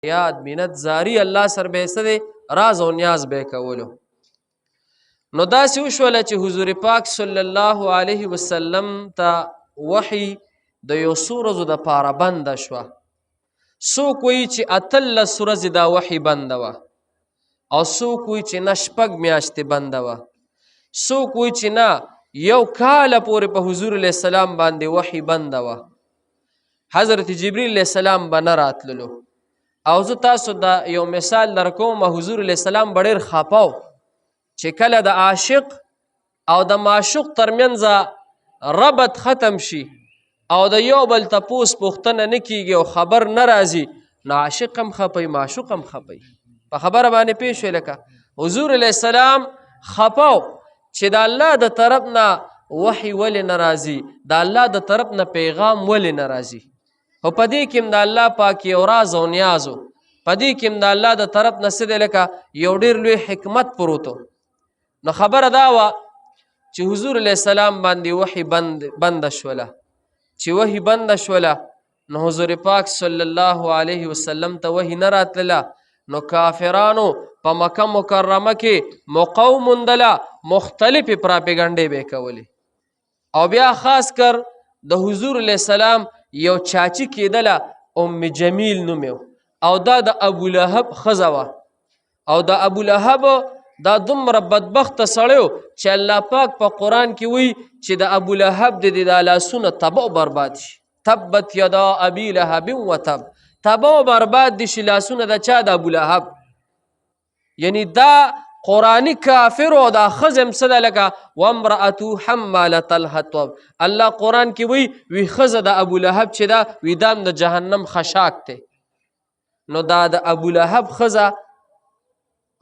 یاد منت زاری الله سر به څه دی، راز او نیاز به کولو. نو داسې وشوله چې حضور پاک صلی الله علیه وسلم ته وحی د یو څو ورځو دپاره بنده شوه. څوک وایي چې 18 ورځې دا وحی بنده وه، او څوک وایي چې نه شپږ میاشتې بنده وه، څوک وایي چې نه یو کال پورې په حضور علیه السلام باندې وحی بنده وه. حضرت جبریل علیه السلام به نه راتللو. او زه تاسو دا یو مثال درکوم، حضور علیه السلام به ډېر خپه و چې کله د عاشق او د معشوق ترمنځ ربط ختم شي او د یو بل تپوس پوښتنه نه کیږي او خبر نه راځي، نو عاشق هم خپه وي، معشوق هم خپه وي. په خبره باندې پوه شوې؟ لکه حضور علیه السلام خپه و چې د الله د طرف نه وحی ولې نه راځي، د الله د طرف نه پیغام ولې نه راځي. خو په دې کې هم د الله پاک یو راز او نیاز و، په دې کې هم د الله د طرف نه څه دی، لکه یو ډېر لوی حکمت پروت و. نو خبره دا وه چې حضور علیه السلام باندې وحی بنده شوله. چې وحی بنده شوله نو حضور پاک صلی الله علیه وسلم ته وحی نه راتلله. نو کافرانو په مکه مکرمه کې موقع وموندله، مختلفې پراپیګنډې به یې کولې. او بیا خاص کر د حضور علیه السلام یو چاچی کېدله، ام جمیل نوم یې، او دا د ابو لهب ښځه وه. او د ابو لهب دا دومره بدبخته سړی و چې الله پاک په قرآن کې وایي چې د ابو لهب د دې دا لاسونه تباه برباد شي، تبت یدا ابي لهب وتب، تباه برباد دي شي لاسونه د چا؟ د ابو لهب. یعنی دا قرآنی کافر او دا ښځه هم څه ده، لکه وامرأته حمالة الحطب. الله قرآن کې وایي وی ښځه د ابو لهب چې ده وی دا هم د جهنم خشاک دی. نو دا د ابو لهب ښځه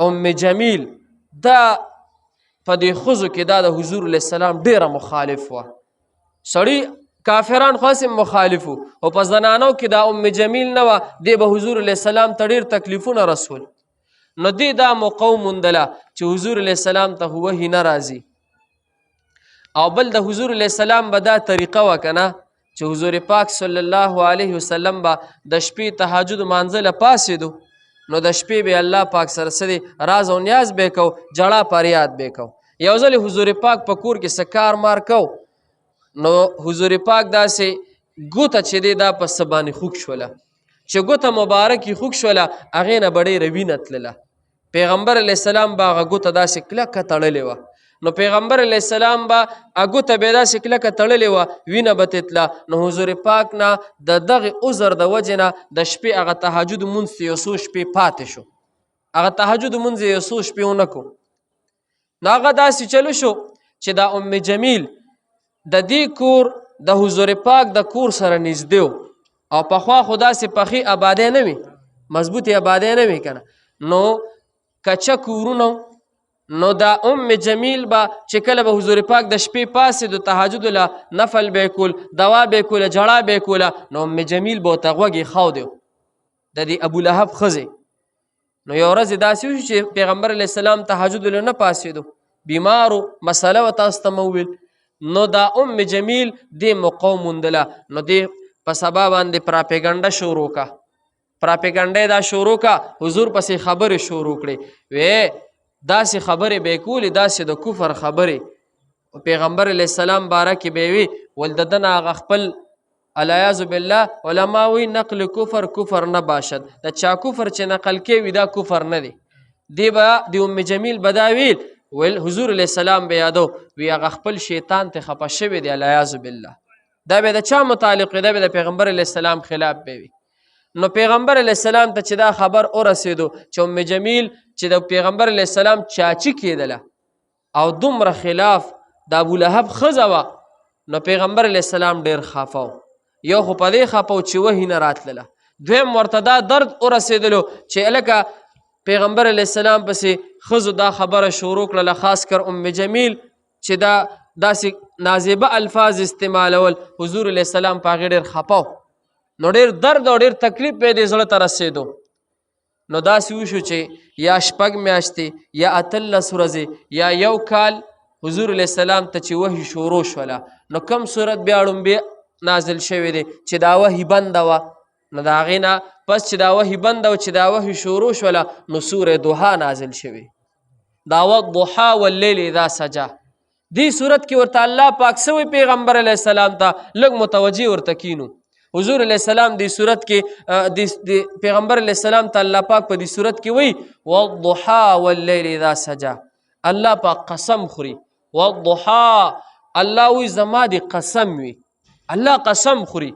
ام جمیل دا په دې ښځو کې دا د حضور علیه السلام ډېره مخالف وه. سړي کافران خو هسې مخالف وو، خو په زنانو کې دا ام جمیل نه وه، دې به حضور علیه السلام ته ډېر تکلیفونه رسول. نو دې دا موقع وموندله چې حضور علیه السلام ته وحی نه راځي. او بل د حضور علیه السلام به دا طریقه وه که نه چې حضور پاک صلی الله علیه وسلم به د شپې تهجد مانځه له پاڅېدو، نو د شپې به الله پاک سره څه دی راز او نیاز به کو، جړا پریاد به کو. یو ځل حضور پاک په کور کې څه کار مار کو، نو حضور پاک داسې ګوته چې دی دا په څه باندې خوږ شوله، چې ګوته مبارکي خوږ شوله هغې نه به ډېره وینه تلله. پیغمبر علیه السلام به هغه ګوته داسې کلکه تړلې وه، نو پیغمبر علیه السلام به ګوته به داسې کلکه تړلې وه، وینه به ترې تله. نو حضور پاک نه د دغې عذر د وجې نه د شپې هغه تهجد لمونځ ته یو څو شپې پاتې شو، هغه تهجد لمونځ یې یو څو شپې ونه کړو. نو هغه داسې چلو شو چې دا ام جمیل د دې کور د حضور پاک د کور سره نږدې و، او پخوا خو داسې پخې ابادۍ نه وي، مضبوطې ابادۍ نه وي که نه، نو کچه کورونه. نو دا ام جمیل به چې کله به حضور پاک د شپې پاڅېدو تهجد له نفل به یې کول، دوا به یې کوله، ژړا به یې کوله، نو ام جمیل به ورته غوږ ایښودی د دې ابو لهب ښځې. نو یو ورځ داسې وشو چې پیغمبر علیه السلام تهجد له نه پاڅېدو، بیمارو، مسله وه تاسو ته مې وویل. نو دا ام جمیل دې موقع وموندله، نو دې په سبا باندې پراپیګنډه شروع کړه، پراپیګنډه دا شروع کړه، حضور پسې خبرې شروع کړې، وې داسې خبرې به یې کولې، داسې د کفر خبرې. پیغمبر علیه السلام باره کې به یې وي ول د ده نه هغه خپل الیاذ بالله علما وی نقل کفر کفر نه باشد، د چا کفر چې نقل کوي دا کفر نه دی. دی به د ام جمیل به دا ویل، ویل حضور علیه السلام به یادو وی هغه خپل شیطان ته خپه شوی دی الیاذ بالله. دا به د چا متعلق وي؟ دا به د پیغمبر علیه السلام خلاف به وي. نو پیغمبر علیه السلام ته چې دا خبر ورسېدو چې ام جمیل چې د پیغمبر علیه السلام چاچي کېدله او دومره خلاف د ابو لهب ښځه وه، نو پیغمبر علیه السلام ډېر خفه و. یو خو په دې خفه و چې وحي نه راتلله، دویم ورته دا درد ورسېدلو چې هلکه پیغمبر علیه السلام پسې ښځو دا خبره شروع کړله، خاص کر ام جمیل چې دا داسې نازبه الفاظ استعمالول، حضور علیه السلام په هغې ډېر خفه و. نو ډېر درد او ډېر تکلیف به یې دې زړه ته رسېدو. نو داسې وشو چې یا شپږ میاشتې یا 18 ورځې یا یو کال حضور علیه السلام ته چې وحي شروع شوله، نو کم صورت بیا ړومبی نازل شوی دی چې دا وحي بنده وه، نو د هغې نه پس چې دا وحی بند او چې دا وحی شروع شوله نو سوره دوحا نازل شوه. دا والضحا واللیل اذا سجا، دې صورت کې ورته الله پاک سوی پیغمبر علیه السلام ته لږ متوجه ورته کینو. حضور علیه السلام دې صورت کې د پیغمبر علیه السلام ته الله پاک په دې صورت کې وی والضحا واللیل اذا سجا. الله پاک قسم خوري، والضحا، الله وی زما دې قسم وي. الله قسم خوري.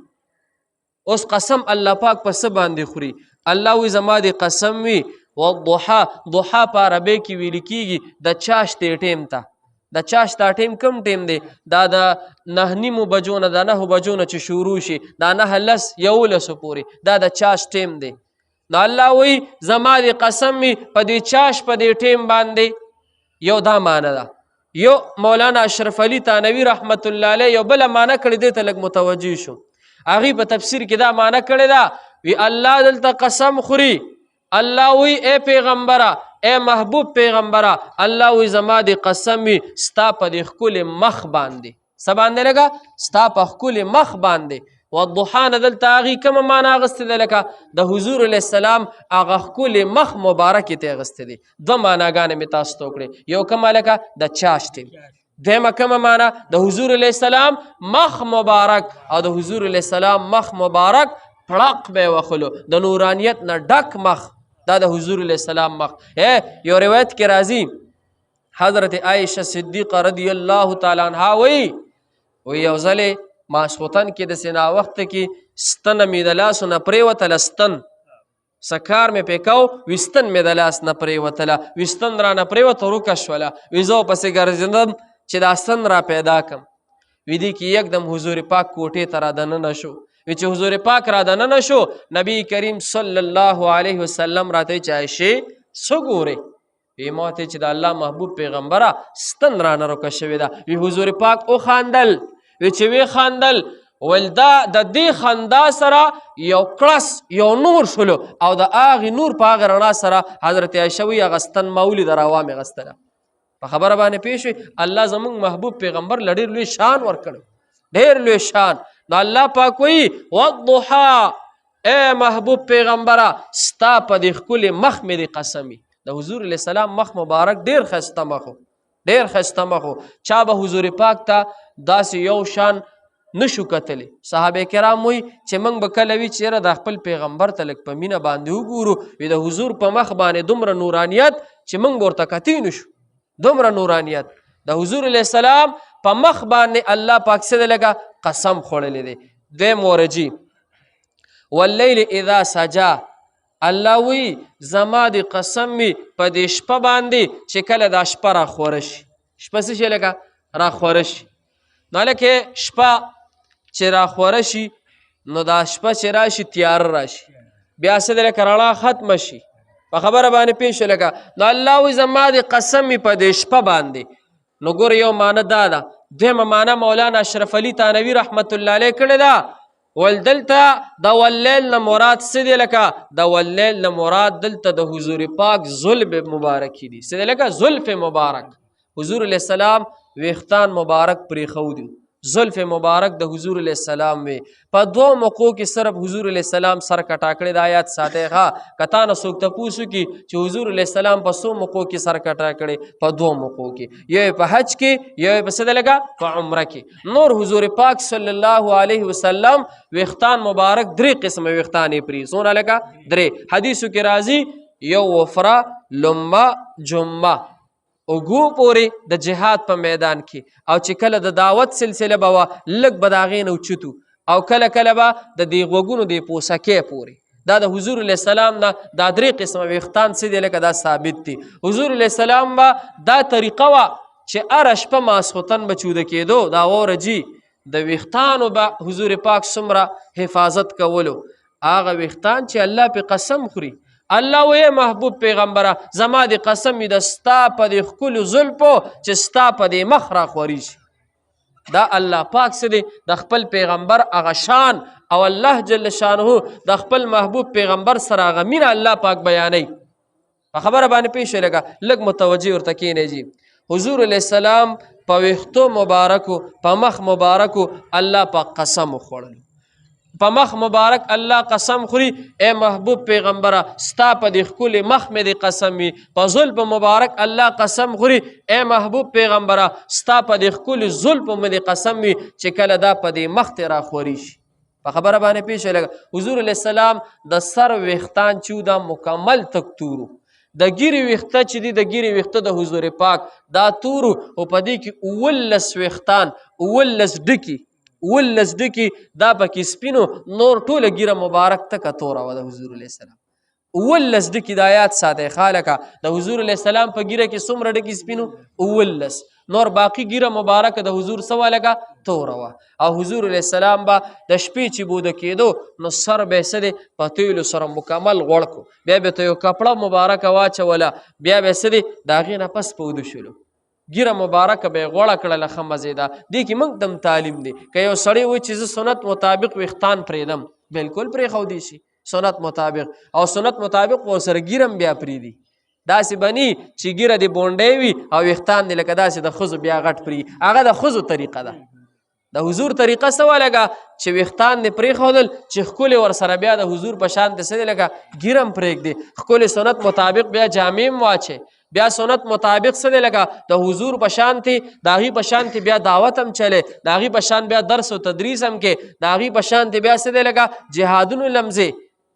اوس قسم الله پاک په څه باندې خوري؟ الله وی زما دې قسم وي. والضحا، ضحا په عربی کې ویل کیږي د چاشت ټیم ته. د چاشت دا ټیم کم ټیم دی؟ دا د 9:30 بجو نه، د 9 بجو نه چې شروع شي دا 9 لس 11 پورې دا د چاشت ټیم دی. نو الله وی زما دې قسم وي په دې چاش په دې ټیم باندې. یو دا معنی ده. یو مولانا اشرف علي تانوي رحمت الله علیه یو بله معنی کړې، دې ته لږ متوجه شو. هغې په تفسیر کې دا معنی کړې ده، وی الله دلته قسم خوري، الله وی ای پیغمبره، ای محبوب پیغمبره، الله وی زما دې قسم وي ستا په دې ښکلي مخ باندې. څه باندې لګه؟ ستا په ښکلي مخ باندې. والضحا نه دلته هغې کومه معنا اخیستې ده؟ لکه د حضور علیه السلام هغه ښکلي مخ مبارک یې ترې اخیستې دی. دوه معناګانې مې تاسو ته وکړې، یو کومه لکه د چاشت ټیم، دویمه کومه معنا د حضور علیه السلام مخ مبارک. او د حضور علیه السلام مخ مبارک پړق به یې وخلو، د نورانیت نه ډک مخ، دا د حضور علیه السلام مخ. یو روایت کې راځي حضرت عائشه صدیقه رضی الله تعالی عنها وایي، وایي یو ځلې ماسخوتن کې داسې ناوخته کې ستنه مې د لاسو نه پرېوتله، ستن سکار مې پې کاو، وي ستن مې د لاس نه پرېوتله، وي ستن رانه پرېوته ورکه شوله، وي زه ورپسې ګرځېدم چې دا ستن را پیدا کم. وي دې کې یکدم حضور پاک کوټې ته را دننه شو. وي چې حضور پاک را دننه شو، نبی کریم صلی الله علیه وسلم راته چې عایشې څه ګورې؟ وی ما ته چې د الله محبوب پیغمبره ستن رانه ورکه شوې ده. وی حضور پاک وخاندل. وی چې وی خاندل، ول دا د دې خندا سره یو کړس یو نور شولو، او د هغې نور په هغې رڼا سره حضرت عایشه وی هغه ستن ما ولیده، را وامې غستله. په خبره باندې پوه شوې؟ الله زموږ محبوب پیغمبر له ډېر لوی شان ورکړی، ډېر لوی شان. نو الله پاک وایي والضحا، ای محبوب پیغمبره ستا په دې ښکلي مخ مې دې قسم وي. د حضور علیه السلام مخ مبارک ډېر ښایسته مخ و، ډېر ښایسته مخ و. چا به حضور پاک ته داسې یو شان نشو کتلی. صحابه کرام وایي چې موږ به کله وي چې یاره دا خپل پیغمبر ته لږ په مینه باندې وګورو، وي د حضور په مخ باندې دومره نورانیت چې موږ به ورته کتی نشو، دومره نورانیت د حضور علیه السلام په مخ باندې الله پاک څه دی لکه قسم خوړلی دی. دویم ورجی واللیل اذا سجا، الله وی زما د قسم وي په دې شپه باندې چې کله دا شپه را خوره شي. شپه څه شي لکه را خوره شي؟ نو هلکه شپه چې را خوره شي، نو دا شپه چې راشي تیاره راشي، بیا څه دی لکه رڼا ختمه شي. په خبره باندې پوه شو لکه. نو الله وی زما د قسم وي په دې شپه باندې. نو ګوره یو معنی دا ده. دویمه معنی مولانا اشرف علي تانوي رحمت الله علیه کړې ده، ول دلته د واللیل نه مراد څه دی؟ لکه د واللیل نه مراد دلته د حضور پاک زلف مبارک دي. څه دی لکه؟ زلف مبارک. حضور علیه السلام ویښتان مبارک پرېښودي، زلف مبارک د حضور علیه السلام وي. په دوو موقعو کې صرف حضور علیه السلام سر کټا کړی. دا یاد ساتئ ښه، که تا نه څوک تپوس وکړي چې حضور علیه السلام په څو موقعو کې سر کټا کړی، په دوو موقعو کې، یو یې په حج کې، یو یې په څه دی لکه په عمره کې. نور حضور پاک صلی الله علیه وسلم ویښتان مبارک درې قسمه ویښتان یې پرې، څونه لکه درې. حدیثو کې راځي یو وفره، لمه، جمعه، اوږو پورې د جهاد په میدان کې، او چې کله د دعوت سلسله به وه لږ به د هغې نه اوچتو، او کله کله به د دې غوږونو د پوسکې پورې. دا د حضور علیه السلام نه دا درې قسمه ویښتان څه دي لکه دا ثابت دي. حضور علیه السلام به دا طریقه وه چې هره شپه ماسخوتن به چوده کېدو، دا واوره جي د ویښتانو به حضور پاک څومره حفاظت کولو. هغه ویښتان چې الله پې قسم خوري، الله وایي محبوب پیغمبره زما د قسم وي د ستا په دې ښکلو زلفو چې ستا په دې مخ را خوري شي. دا الله پاک څه دی؟ د خپل پیغمبر هغه شان، او الله جل شانه د خپل محبوب پیغمبر سره هغه مینه الله پاک بیانوي. په خبره باندې پوه شئ لکه لږ متوجه ورته کښېنئ جي. حضور علیه السلام په ویښتو مبارکو، په مخ مبارکو الله پاک قسم وخوړلو. په مخ مبارک الله قسم خوري، اے محبوب پیغمبره ستا په دې ښکلي مخ مې دې قسم وي. په زلف مبارک الله قسم خوري، اے محبوب پیغمبره ستا په دې ښکلي زلف مې دې قسم وي چې کله دا په دې مخ ته راخوري شي. په خبره باندې پېښه لګه. حضور علیه السلام د سر ویښتان چې دا مکمل تک تورو، د ګیرې ویښته چې دي د ګیرې ویښته د حضور پاک دا تورو، او په دې کې 17 ویښتان، 17 ډکي، 17 ډکي دا پکې سپینو، نور ټوله ګیره مبارک تکه توره وه د حضور علیه السلام. 17 ډکي دا یاد ساتئ خالکه، د حضور علیه السلام په ګیره کې څومره ډکي سپینو؟ 17. نور باقی ګیره مبارک د حضور څه وه لکه توره وه. او حضور علیه السلام به د شپې چې بوده کېدو نو سر به یې څه دی په تیلو سره مکمل غوړ کړو، بیا به ته یو کپړه مبارکه واچوله، بیا به یې څه دی د هغې نه پس په وده شولو، ګیره مبارکه به یې غوړه کړله، ښه مزېده. دې کې موږ ته هم تعلیم دی، که یو سړی وایي چې زه سنت مطابق ویښتان پرېږدم، بالکل پرېښودی شي سنت مطابق، او سنت مطابق ورسره ګیره هم بیا پرېږدي. داسې به نی چې ګیره دې بونډی وي او ویښتان دې لکه داسې د ښځو بیا غټ پرېږدي، هغه د ښځو طریقه ده. د حضور طریقه څه وه لکه چې ویښتان دې پرېښودل چې ښکلې ورسره بیا د حضور په شان دې څه دی لکه ګیره هم پرېږدي، ښکلې سنت مطابق بیا جامې هم واچوي، بیا سنت مطابق څه دی لکه د حضور په شان تی، د هغې په شان تی بیا دعوت هم چلی، د هغې په شان بیا درس او تدریس هم کې، د هغې په شان تی بیا څه دی لکه جهادونو لمځې،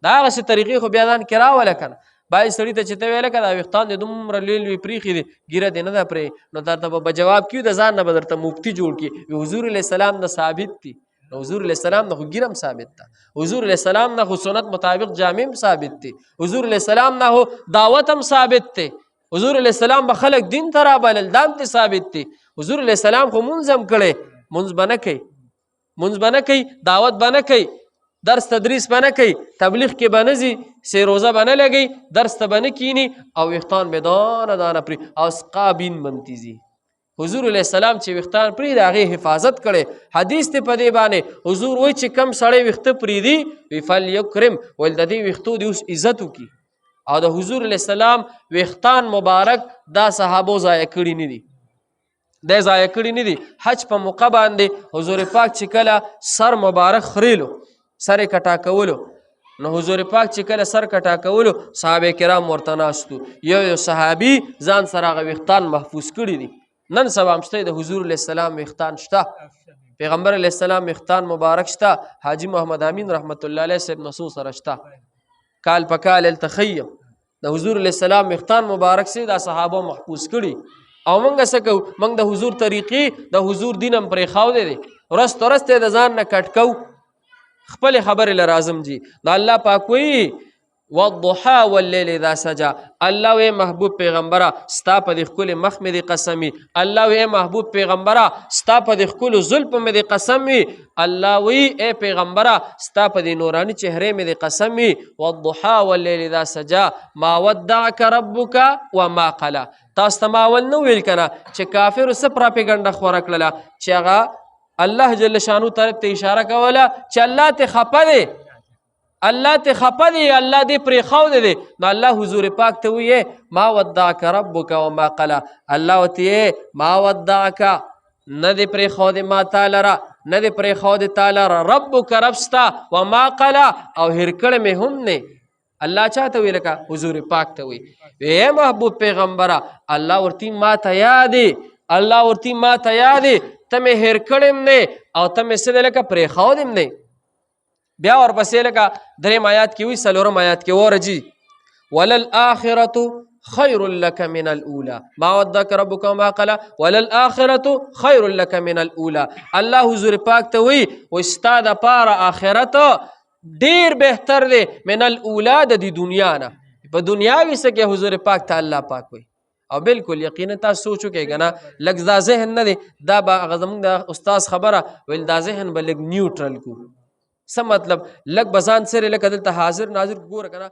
دا هغسې طریقې خو بیا ځان کې راوله که نه. بعضې سړي ته چې ته ویې لکه دا ویښتان دې دومره لوی لوی پرېښي دي، ږیره دې نه ده پرې، نو درته به په جواب کیو د ځان نه به درته مفتي جوړ کړي، وي حضور علیه السلام نه ثابت دي، نو حضور علیه السلام نه خو ږیره هم ثابت ده، حضور علیه السلام نه خو سنت مطابق جامې هم ثابت دي، حضور علیه السلام نه خو دعوت هم ثابت دی، حضور علیه السلام به خلک دین ته رابلل، دا هم ترې ثابت دي. حضور علیه السلام خو مونځ هم کړی، مونځ به نه کوي، مونځ به نه کوي، دعوت به نه کوي، درس تدریس به نه کوي، تبلیغ کې به نه ځي، سې روزه به نه لګوي، درس ته به نه کیني، او ویښتان به دانه دانه پرې او سقابین منتیزي. حضور علیه السلام چې ویښتان پرې د هغې حفاظت کړی، حدیث دی په دې باندې حضور وایي چې کم سړی ویښته پرېږدي وي فلیکرم، ویل د دې ویښتو دې اوس عزت وکړي. او د حضور علیه السلام ویښتان مبارک دا صحابو ضایع کړي نه دي، دی ضایع کړي نه دي. حج په موقع باندې حضور پاک چې کله سر مبارک خریلو، سر یې کټا کولو، نو حضور پاک چې کله سر کټا کولو صحابه کرام ورته ناست وو، یو یو صحابي ځان سره هغه ویښتان محفوظ کړي دي. نن سبا هم شته د حضور علیه السلام ویښتان شته، پیغمبر علیه السلام ویښتان مبارک شته، حاجي محمد امین رحمت الله علیه صاحب نسو سره شته، کال په کال هلته ښیي. د حضور علیه السلام ویښتان مبارک سي دا صحابه محفوظ کړي. او موږ څه کوو؟ موږ د حضور طریقې د حضور دین هم پرېښودی دی، ورځ تر ورځ ته د ځان نه کټ کوو. خپلې خبرې له راځم جي. د الله پاک وایي والضحى والليل اذا سجى، الله وی محبوب پیغمبره ستا په دې ښکلي مخ مې دې قسم وي، الله وی محبوب پیغمبره ستا په دې ښکلو زلفو مې دې قسم وي، الله وی ای پیغمبره ستا په دې نوراني چهرې مې دې قسم وي. والضحى والليل اذا سجى ما ودعك ربك وما قلى. تاسو ته ما اول نه ویل که نه چې کافرو څه پراپیګنډه خوره کړله چې هغه الله جل شانو طرف ته اشاره کوله چې الله ته خپه دی، الله ته خپه دی، الله دې پرېښودی دی. نو الله حضور پاک ته وایي ما ودعک ربک وما قلا، الله ورته وایي ما ودعک، نه دې پرېښودی ما تا لره، نه دې پرېښودی تا لره ربک رب ستا، وما قلا، او هېر کړی مې هم نه. الله چاته وی لکه حضور پاک ته وی، وی محبوب پیغمبره الله ورتی ما ته یادې، الله ورتی ما ته یادې، ته مې هېر کړی نه او ته مې څه دی لکه پرېښودم نه. بیا ورپسې لکه دریم آیات کې وی، څلورم آیات کې وره جي وللآخرة خیر لک من الأولى ما ودک ربک وما قلا وللآخرة خیر لک من الأولى. الله حضور پاک ته وی وی ستا د پاره آخرت ډیر بهتر دی من الأولى د دې دنیا نه. په دنیا وی څه کې حضور پاک ته الله پاک وی. او بالکل یقینا تاسو سوچ وکړئ که نه لږ دا ذهن نه دی، دا به هغه زموږ د استاد خبره ویل دا ذهن به لږ نیوټرل کو، څه مطلب لږ به ځان سره لکه دلته حاضر ناظر ګوره که نه.